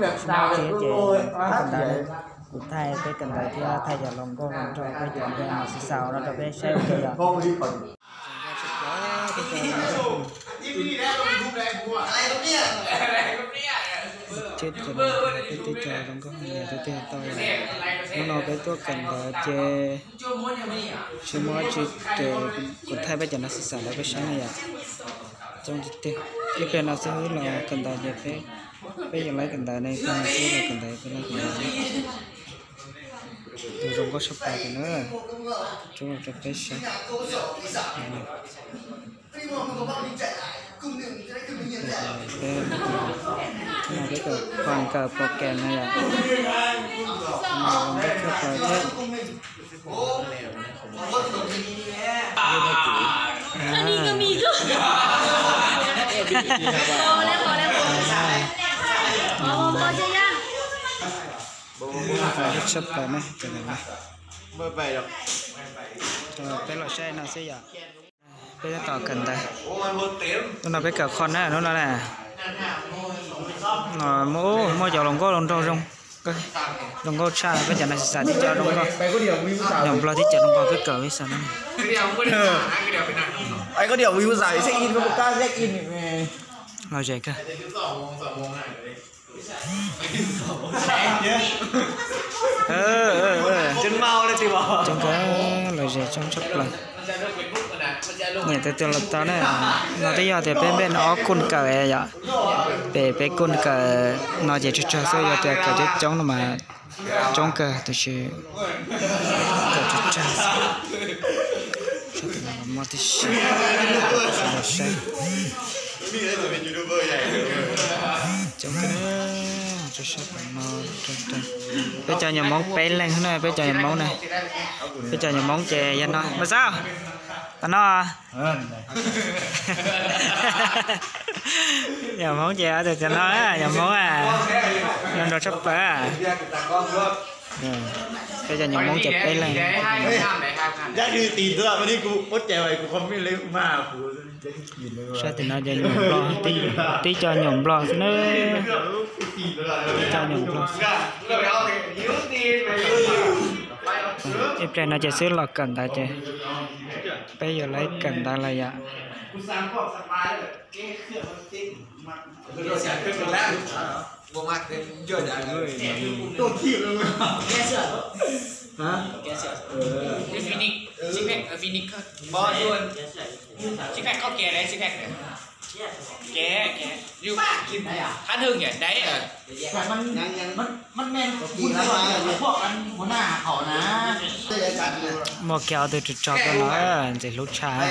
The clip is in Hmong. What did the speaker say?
Tsis muaj tsi ces kawm ntawv, kuv thaij peb kawm ntawv thiab thaij cov hluas nkauj hluas nraug peb cov niam xav xav no rau peb saib ua ke yom. Peb cov hluas nkauj niam tij tij tau, hnub no peb tuaj kawm ntawv ces tsis muaj tsi ces kuv thaij peb cov niam xav xav rau peb saib no yom. Coob tiag tiag. Ib pliag no xwb los kawm ntawv ces peb, peb yuav lawv kawm ntawv ne, ib pliag no xwb los kawm ntawv, peb lawv kawm ntawv. Tus zoo nkauj tshaj plaws tus na, tso rau peb saib. Peb, no peb kawm, kawm pom kev no yom. Zoo nkauj tshaj plaws thiab. Tshaj plaws na, peb los saib no xwb yom. Peb tab tom kawm ntawv. Hnub no peb kawm qhov na, hnub no na. Muaj, muaj cov hluas nkauj hluas nraug zoo, zoo nkauj tshaj, peb cov niam xav xav tib co zoo nkauj. Nyob Nplog tib co zoo nkauj peb kawm peb xav na. Los zem kawg. Coob kawg, los zem coob tshaj plaws. Nyiam tus twg los tau na. No twb yog tias peb npej no ob kuj kawm yom. Pem peb kuj kawm no ces tsawg tsawg xwb, yog tias kawm coob coob no mas coob kawg, tiam sis kawm tsawg tsawg xwb. Muaj tib si los saib. Coob kawg, tsawg tsawg no. Peb cov nyuam Hmoob peb leeg na, peb cov nyuam Hmoob na. Peb cov nyuam Hmoob ces yog no mas xav tas no. Nyuam Hmoob ces tus no, nyuam Hmoob no nrog tshaj plaws. Peb cov nyuam Hmoob ces peb leeg. Saib tim no ces nyuam Nplog, tib co nyuam Nplog xwb na. Tib co nyuam Nplog xwb. Ib pliag no ces xwb los kawm ntawv ces peb yuav lawv kawm ntawv lawm yom. Phoenix, six pack, ờ, Phoenix. Six pack, có kìa đấy, six pack này. Kìa, kìa. Ví dụ, Thánh Hưng nhỉ? Đấy, ờ. Muaj kiag ob tug tso tso rau no, ntxim hlub tshaj.